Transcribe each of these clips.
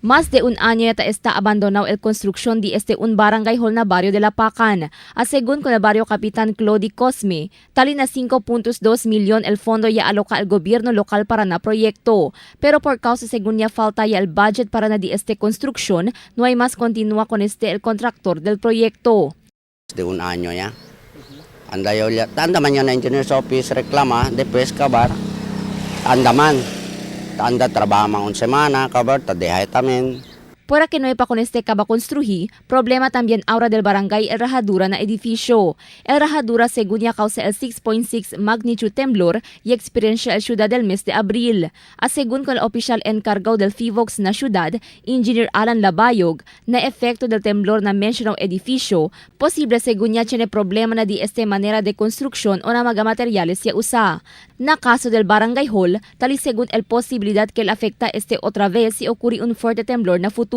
Más de un año ya está abandonado el construcción de este un barangay hall na barrio de Lapakan. A según con el barrio capitán Claudy Cosme, tali na 5.2 milyon el fondo ya aloca al gobierno local para na proyecto. Pero por causa según ya falta ya el budget para na di este construcción, no hay más continúa con este el contractor del proyecto. De un año ya. Anda yo ya, anda man na engineer's office reclama, después kabar, anda man. Anda trabaja man un semana, kabar, ta deja también. Por que no hay pa con este caba construir, problema también ahora del barangay el rajadura na edificio. El rajadura según ya causa el 6.6 magnitude temblor y experiencia el ciudad del mes de abril. A según con el oficial encargado del FIVOX na ciudad, Engineer Alan Labayog, na efecto del temblor na mencionado edificio, posible según ya tiene problema na di este manera de construcción o na mga materiales ya usa. Na caso del barangay hall, tali según el posibilidad que el afecta este otra vez si ocurre un fuerte temblor na futuro.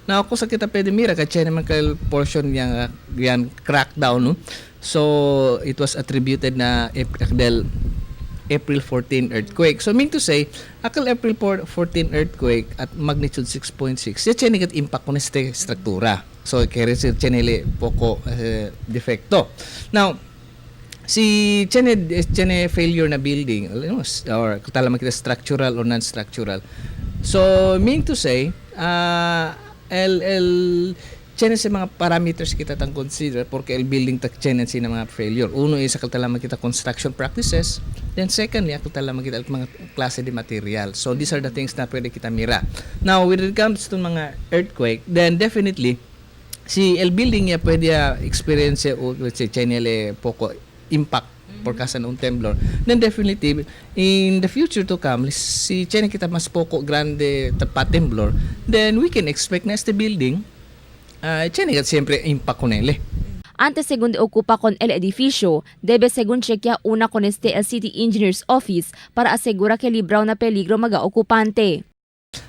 Na ako sa kita pwede mira kay naman kay portion yang yan crackdown, no. So it was attributed na del April 14 earthquake. So meaning to say, akal April 14 earthquake at magnitude 6.6, ya tiene kat impact con este estruktura. So kaya si tiene poco defecto. Now, si tiene failure na building or kung kita structural or non-structural. So meaning to say, el tiene sa mga parameters kita tang consider porque el building tak tiene si na mga failure. Uno is akal talaman kita construction practices. Then secondly, akal talaman kita mga klase de material. So these are the things na pwede kita mira. Now, when it comes to mga earthquake, then definitely si el building ya pwede ya experience o let's say tiene poco impact por causa ng temblor, then definitely in the future to come, si tiene kita mas poco grande pa temblor, then we can expect na este building tiene que siempre impact con él. Antes según de ocupa con el edificio, debe según chequea una con este el City Engineer's Office para asegurar que libraw na peligro maga okupante.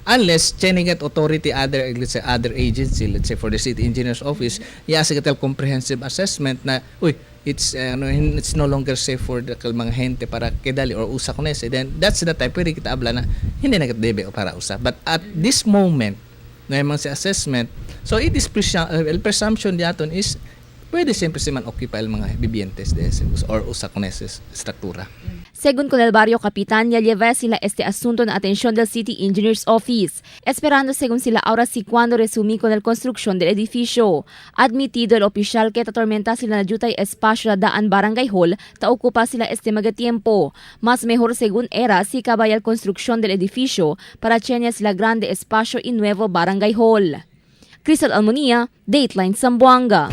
Unless tiene get authority other, let's say, other agency, let's say for the city engineer's office, ya sa comprehensive assessment na uy, it's ano, it's no longer safe for the mga gente para kedali or usa con ese, then that's the time pwede kita habla na hindi na debe o para usa. But at this moment na yung mga si assessment, so it is el presumption diaton is pwede siempre se man occupy el mga vivientes de ese or usa con ese estructura. Según con el barrio capitán, ya lleva sila este asunto na atención del City Engineer's Office, esperando según sila ahora si cuando resumí con el construcción del edificio. Admitido el oficial que tormenta sila na jutay espacio na daan barangay hall, ta ocupa sila este mga tiempo. Mas mejor según era si cabaya el construcción del edificio para chenya sila grande espacio y nuevo barangay hall. Crystal Almonia, Dateline Zamboanga.